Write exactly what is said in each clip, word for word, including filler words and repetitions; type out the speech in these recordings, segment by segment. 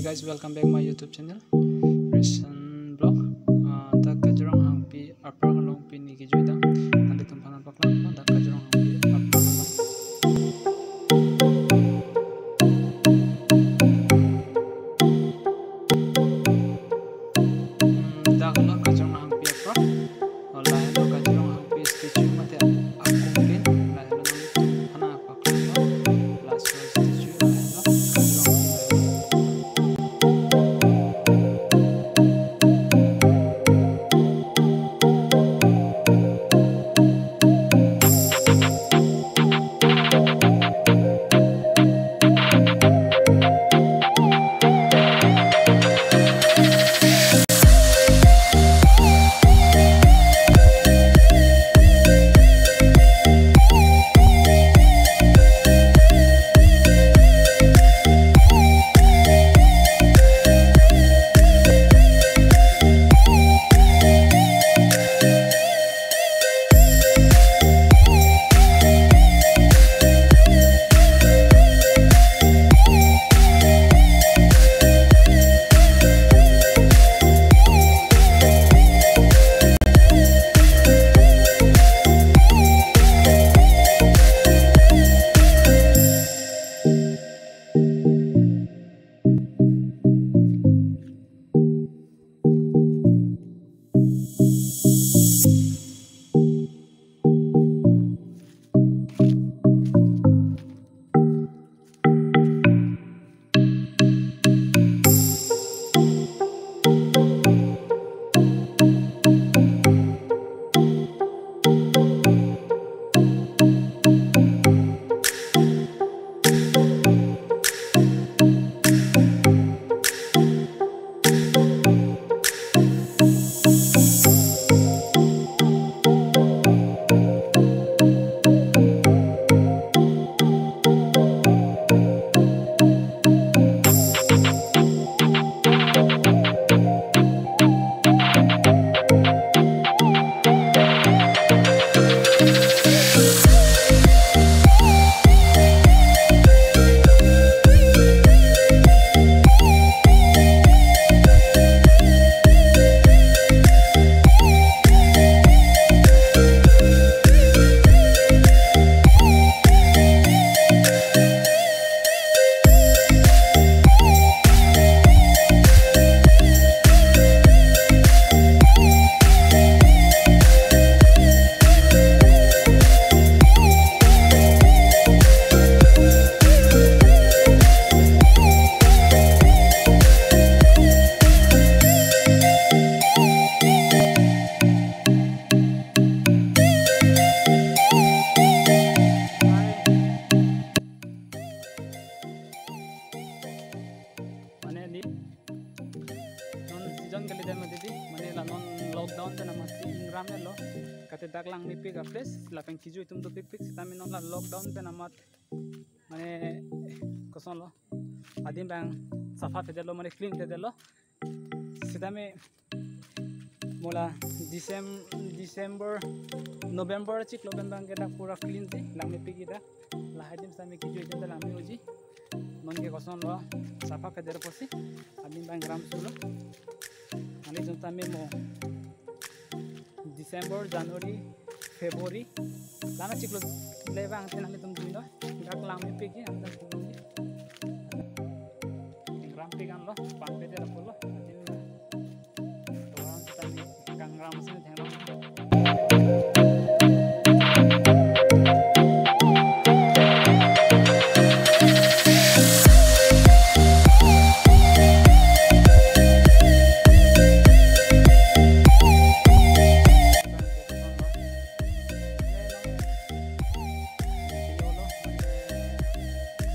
Guys, welcome back my YouTube channel, Recent Vlog. Ah, dak Kajirong Hangpi aphrang along pini kejui dam. Nanglitum aphan paklang, dak Kajirong Hangpi aphrang along. Hmm, dak lo Kajirong Hangpi aphrang. Oh, lahelo Kajirong Hangpi statue mate akung pen, lahelo nangtum aphan paklang lo. Laso statue lahelo Kajirong Hangpi. Mane ni non season kali dam mati di, mane la non lockdown pen amat si ingram lo, kate dak langmepik a place, lapen kejui atum dopikpik, sitame non la lockdown pen amat, mane koson lo, adim abang sapha thedetlo, mane clean thedetlo, sitame mo la Decem-, December, November chiklo pen abang ke dak pura clean si, langmepik ida. Lahai adim sitame kejui adim ta langme-oji. Non ke koson lo, sapha keder pusi, adim abang gram sulo. Nanglitum sitame mo December, January, February, lana chiklo le abang te nanglitum dui lo. Dak langmepik ji, ang dak langme. Gram pik an lo, pangpede lo pulo. Adim Orang kita di Kangram sini tengok.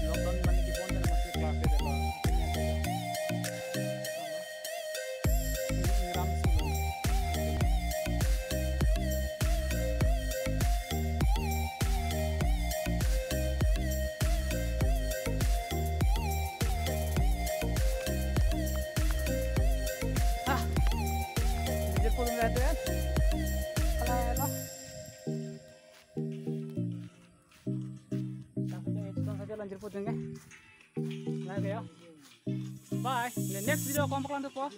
Lockdown mane kibon dan masih class ke depan. Lanjut puting ke. Lagi ya. Bye. Ne next video kom paklang thupo.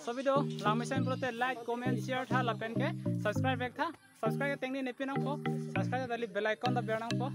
So video langmesen pulote like, comment, share tha lapen ke subscribe vek tha. Subscribe ke tengni nepi nangpo. Subscribe tali bell icon ta ber nangpo.